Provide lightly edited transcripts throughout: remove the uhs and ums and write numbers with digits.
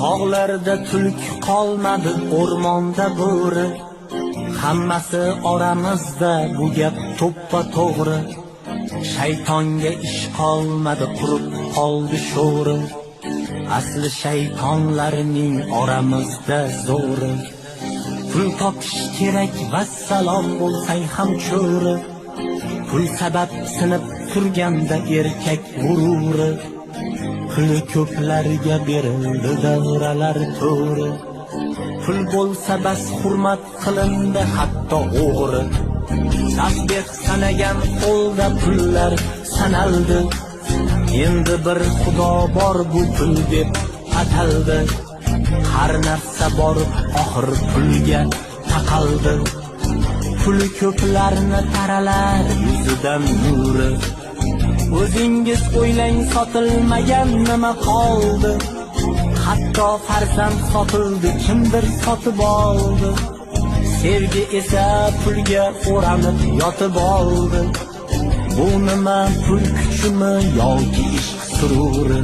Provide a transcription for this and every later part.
Tog'larda tulki qolmadi, o'rmonda bo'ri. Hammasi oramizda, bu gap to'ppa to'g'ri. Shaytonga ish qolmadi, qurib qoldi sho'ri. Asli shaytonlarning oramizda zo'ri. Pul topish kerak, vassalom, bo'lsang ham cho'ri. Pul sabab sinib turganda erkak g'ururi. Puli ko'plarga berildi davralar to'ri. Pul bo'lsa bas, hurmat qilindi hatto o'g'ri. Tasbeh sanagan qo'lda pullar sanaldi. Endi bir xudo bor, bu pul deb ataldi. Har narsa borib oxir pulga taqaldi. Puli ko'plarni taralar yuzidan nuri. O'zingiz o'ylang, sotilmagan nima qoldi? Hatto farzand sotildi, kimdir sotib oldi. Sevgi esa pulga o'ranib yotib oldi. Bu nima, pul kuchimi yoki ishq sururi?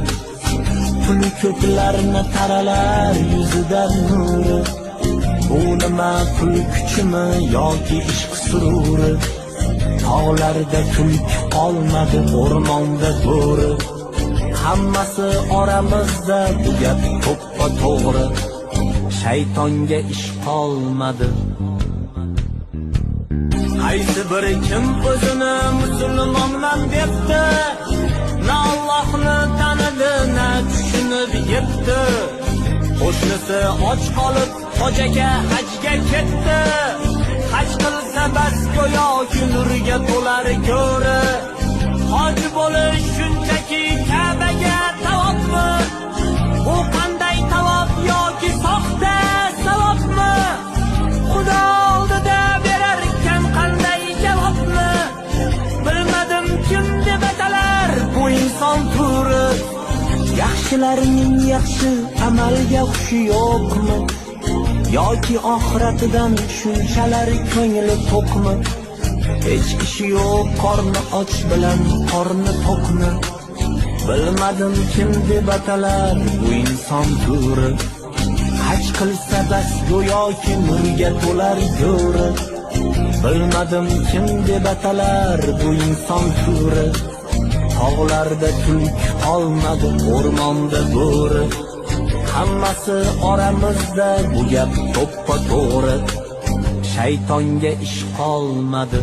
Puli ko'plarni taralar yuzidan nuri. Bu nima, pul kuchimi yoki ishq sururi? Tog'larda tulki qolmadi, o'rmonda bo'ri. Hammasi oramizda, bu gap to'ppa to'g'ri. Shaytonga ish qolmadi. Qaysi biri kim o'zini musulmonman debdi, na Allohni tanidi, na tushunib yetdi. Qo'shnisi och qolib, hojaka hajga ketdi. Haj qilsa bas, go'yoki nurga to'lar ko'ri. Hoji bo'lish shunchaki Ka'baga tavofmi? Bu qanday tavof yoki soxta savobmi? Xudo oldida berar ekan qanday javobni? Bilmadim, kim deb atalar bu inson turi. Yaxshilarning yaxshi amalga hushi yo'qmi? Yoki oxiratidan shunchalar ko'ngli to'qmi? Hech ishi yo'q qorni och bilan qorni to'qni. Bilmadim, kim deb atalar bu inson turi. Haj qilsa bas, go'yoki nurga to'lar go'ri. Bilmadim, kim deb atalar bu inson turi. Tog'larda tulki qolmadi, o'rmonda bo'ri. Hammasi oramizda, bu gap to'ppa to'g'ri. Shaytonga ish qolmadi.